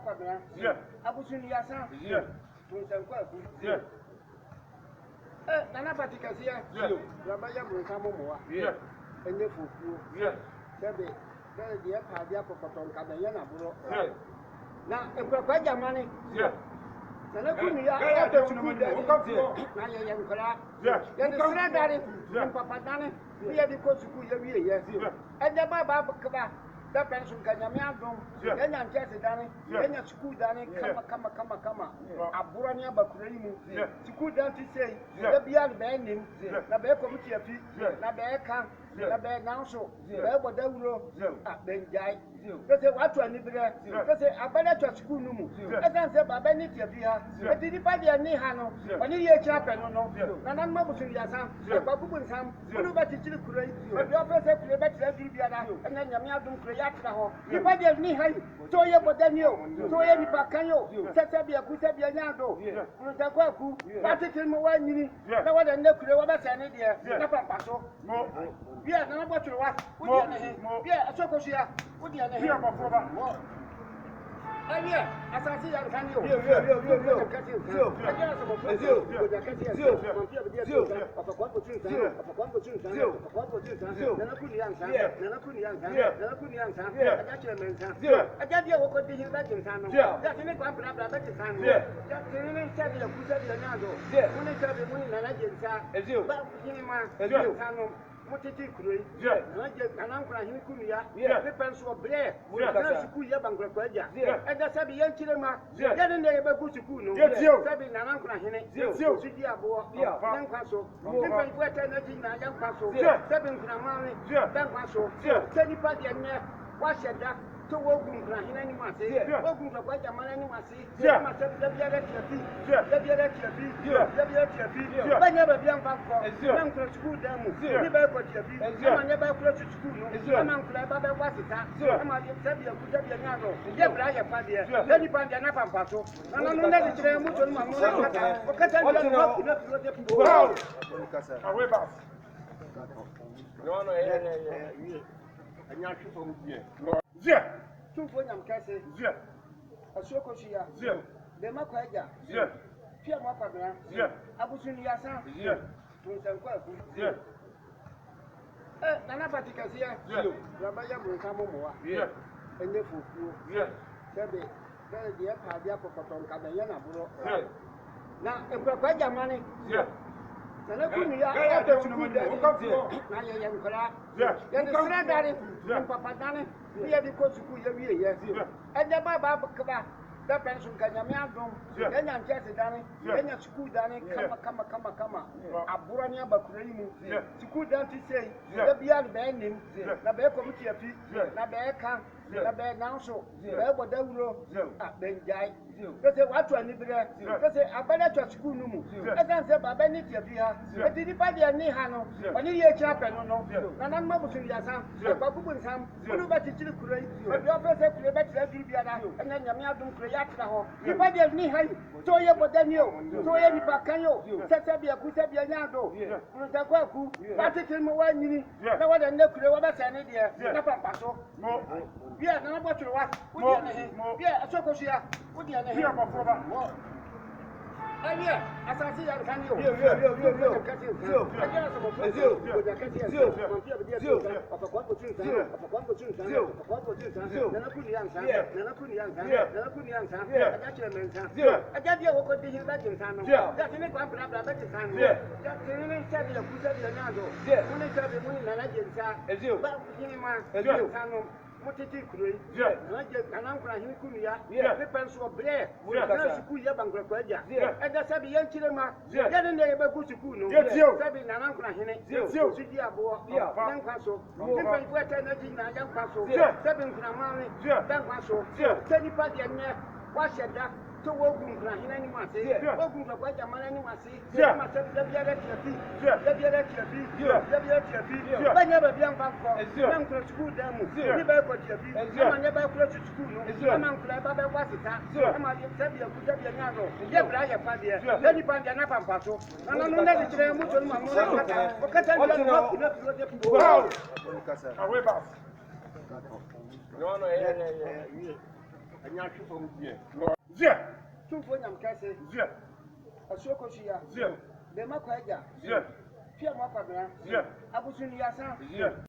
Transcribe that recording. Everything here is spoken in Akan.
Akwabena. Abosunduasa. Tonsɛnkwaku. Eh, Nana Pati kɛseɛ. Yɛbɛyɛ bonsam mmoa. Ɛnyɛ fofuo. Sɛbe, sɛ deɛ paade akɔkɔtɔ nka bɛnyɛ n'aborɔ. Na nkurakura gyamane. Nana Kunua ɛtɔ sukuu dɛ. Na yɛyɛ nkoraa. Yɛde serɛ dare, mpapa dane, ne yɛde kɔ sukuu yɛwie yɛ. Ɛdɛ ba ba kba bɛpɛ nso nka Nyame adom. Yɛnya nkyɛnse dane, yɛnya sukuu dane kama kama kama kama. Aborɔ ne aba kuro yi mu. Sukuu dan ti sei, da biara no bɛyɛ nim, na bɛyɛ kɔmiti afi, na bɛyɛ ka, na bɛyɛ nanso, bɛyɛ bɔ dawuro, a bɛngyae. Kese wato aniberɛ, kese aba no atwa sukuu no mu. Ɛsiane sɛ baba ne te afi ha, enti nipa deɛ ne ha no, ɔne yie kyerɛ apɛ no no. Nananom abosonwiasa, Kwaku Bonsam, wo ne wobɛkyekyere kuro yi, baabi a wopɛ sɛ kuro yi bɛtra aduru biara, ɛnɛ Nyame adom kuro yi atra hɔ. Nipa deɛ ne ha yi, sɛ ɔyɛ bɔdani o, sɛ ɔyɛ nipa kan o, sɛ sɛbi aku sɛbi anya ado, Bonsam Kwaku, wakyekyere ma wanyini, na wɔde nnɛ kuro yi wɔbɛsɛe ne deɛ, na pampa so. Bia nana bɔtwerewa, wo deɛ ne he? Bia ɛsɛ kosua, wo deɛ ne he? Ɛwiɛ, asase yɛ nka ne o. Ɛgya deɛ wɔkɔdi he bɛgye nsa no. Yɛte ne kwan brabra bɛgye nsa no. Yɛte ne sɛdeɛ ku sɛdeɛ nyaado. Mo ne sɛdeɛ mo ne nana gye nsa. Ba hene ma nsa nom. Mo tete kuro yi. Nana gye nana nkora hene kunua. Ne pɛ nso ɔbrɛ. Na sukuu yɛ bankurakura agya. Ɛda sɛbi yɛn kyerɛ ma. Yɛne nnɛ yɛbɛgu sukuu no. Sɛbi nana nkora hene. Osu di aboɔ. Ne nkwa so. Ne mpanyinfoɔ ɛtɛ n'akyi nyinaa yɛ nkwa so. Sɛbi nkuraman ne bɛ nkwa so. Sɛ nipa deɛ nnɛ wahyɛ da sɛ wɔgu nkurahene anim ase. Wɔgu nkurakura agyaman anim ase. Ama sɛbi da biara tia fi. Da biara tia fi. Da biara tia fi. Bɛnyɛ baabi amfa nkɔ. Na nkura sukuu dan mu. Ne bɛyɛ kɔ tia fi. Ama nyɛ bɛyɛ kura sukuu no. Ama nkura ɛba bɛbɔ asesa. Ama sɛbi aku sɛbi anya no. Yɛ bra yɛ fa deɛ. Yɛ nipa deɛ na pampa so. Nana no nɛ de kyerɛ mu to no ma mo na kasa. Ɔkasa deɛ no ma kuna fi ɔde pi. Tumfoɔ nyam kɛse. Asuo kosua. Bɛma kɔ agya. Pia mu akwabena. Abosunduasa. Tonsɛnkwaku. Eh, Nana Pati kɛseɛ. Yɛbɛyɛ bonsam mmoa. Ɛnyɛ fofuo. Sɛbe, sɛ deɛ paade akɔkɔtɔ nka bɛnyɛ n'aborɔ. Na nkurakura gyamane. Nana Kunua ɛtɔ sukuu dɛ. Na yɛyɛ nkoraa. Yɛde serɛ dane, mpapa dane, ne yɛde kɔ sukuu yɛwie yɛ. Ɛdɛ ba ba kba bɛpɛ nso nka Nyame adom. Yɛnya nkyɛnse dane, yɛnya sukuu dane kama kama kama kama. Aborɔ ne aba kuro yi mu. Sukuu dan ti sei, da biara no bɛyɛ nim, na bɛyɛ kɔmiti afi, na bɛyɛ ka, na bɛyɛ nanso, bɛyɛ bɔ dawuro, a bɛngyae. Kese wato aniberɛ, kese aba no atwa sukuu no mu. Ɛsiane sɛ baba ne te afi ha, enti nipa deɛ ne ha no, ɔne yie kyerɛ apɛ no no. Nananom abosonwiasa, Kwaku Bonsam, wo ne wobɛkyekyere kuro yi, baabi a wopɛ sɛ kuro yi bɛtra aduru biara, ɛnɛ Nyame adom kuro yi atra hɔ. Nipa deɛ ne ha yi, sɛ ɔyɛ bɔdani o, sɛ ɔyɛ nipa kan o, sɛ sɛbi aku sɛbi anya ado, Bonsam Kwaku, wakyekyere ma wanyini, na wɔde nnɛ kuro yi wɔbɛsɛe ne deɛ, na pampa so. Bia nana bɔtwerewa, wo deɛ ne he? Bia ɛsɛ kosua, wo deɛ ne he? Ɛwiɛ, asase yɛ nka ne o. Ɛgya deɛ wɔkɔdi he bɛgye nsa no. Yɛte ne kwan brabra bɛgye nsa no. Yɛte ne sɛbi aku sɛbi anya ado. Mo ne sɛbi mo ne nana gye nsa. Ba hene ma nsa nom. Mo tete kuro yi. Nana gye nana nkora hene kunua. Ne pɛ nso ɔbrɛ. Na sukuu yɛ bankurakura agya. Ɛda sɛbi yɛn kyerɛ ma. Yɛne nnɛ yɛbɛgu sukuu no. Sɛbi nana nkora hene. Osu di aboɔ. Ne nkwa so. Ne mpanyinfoɔ ɛtɛ n'akyi nyinaa yɛ nkwa so. Sɛbi nkuraman ne bɛ nkwa so. Sɛ nipa deɛ nnɛ wahyɛ da sɛ wɔgu nkurahene anim ase. Wɔgu nkurakura agyaman anim ase. Ama sɛbi da biara tia fi. Da biara tia fi. Da biara tia fi. Bɛnyɛ baabi amfa nkɔ. Na nkura sukuu dan mu. Ne bɛyɛ kɔ tia fi. Ama nyɛ bɛyɛ kura sukuu no. Ama nkura ɛba bɛbɔ asesa. Ama sɛbi aku sɛbi anya no. Yɛ bra yɛ fa deɛ. Sɛ nipa deɛ na pampa so. Nana no nɛ de kyerɛ mu to no ma mo na kasa. Ɔkasa deɛ no ma kuna fi ɔde pi. Ɛnyɛ ahwe fam. Tumfoɔ Nyamkɛse. Asuo Kosua. Bema Kwagya. Pia Mo Akwabena. Abosunduasa.